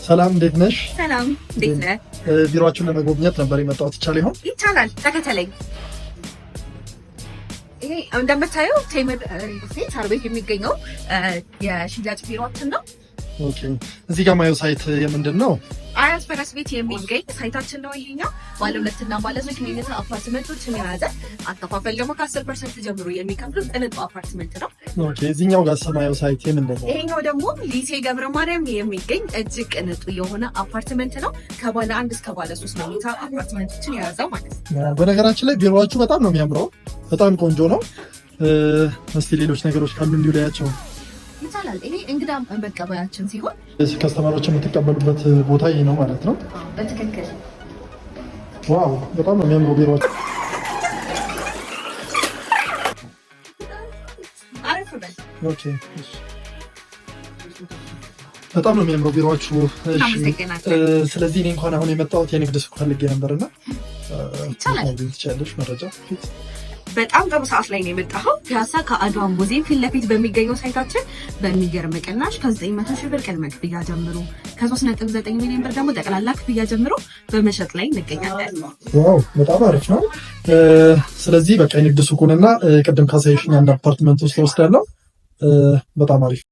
ሰላም፣ እንዴት ነሽ? ሰላም፣ እንዴት ነህ? ቢሮአችሁን ለመጎብኘት ነበር የመጣሁት። ይቻል ይሆን? ይቻላል። ተከተለኝ። ይሄ እንደምታየው ቴምር ሪል ስቴት ሳር ቤት የሚገኘው የሽያጭ ቢሮአችን ነው። Okay። እዚህ ጋር ማየው site የምንድን ነው? አያት ፈረስ ቤት የሚገኝ site ኣችን ነው። ይሄኛው ባለ ሁለትና ባለ ሶስት መኝታ አፓርትመንቶችን የያዘ፣ አከፋፈል ደግሞ ከ10% ጀምሮ የሚከፍሉ ቅንጡ አፓርትመንት ነው። Okay። እዚህኛው ጋር ሰማያዊ site የምንድን ነው? ይሄኛው ደግሞ ሊሴ ገብረ ማርያም የሚገኝ እጅግ ቅንጡ የሆነ አፓርትመንት ነው። ከባለ አንድ እስከ ባለ ሶስት መኝታ አፓርትመንቶችን የያዘው ማለት ነው። በነገራችን ላይ ቢሮአችሁ በጣም ነው የሚያምረው። በጣም ቆንጆ ነው። እስቲ ሌሎች ነገሮች ካሉ እንዲሁ ላያቸው። ይቻላል። ይሄ እንግዳ መቀበያችን ሲሆን customer ኦች የምትቀበሉበት ቦታ ይሄ ነው ማለት ነው። በትክክል። Wow፣ በጣም ነው የሚያምረው ቢሮአችሁ። አረፍ በል። Okay፣ እሺ። በጣም ነው የሚያምረው ቢሮአችሁ። እሺ። አመሰግናለሁ። ስለዚህ እኔ እንኳን አሁን የመጣሁት የንግድ ሱቅ ፈልጌ ነበርና ይቻላል። ትችያለሽ መረጃ ፊት። በጣም ጥሩ ሰዓት ላይ ነው የመጣኸው። ፒያሳ ከአድዋ ሙዚየም ፊት ለፊት በሚገኘው site ኣችን በሚገርም ቅናሽ ከ900 ሺህ ብር ቅድመ ክፍያ ጀምሮ፣ ከ3.9 ሚሊዮን ብር ደግሞ ጠቅላላ ክፍያ ጀምሮ በመሸጥ ላይ እንገኛለን። Wow፣ በጣም አሪፍ ነው። ስለዚህ በቃ የንግድ ሱቁንና ቅድም ካሳየሽኝ አንድ አፓርትመንት ውስጥ ወስዳለሁ። በጣም አሪፍ።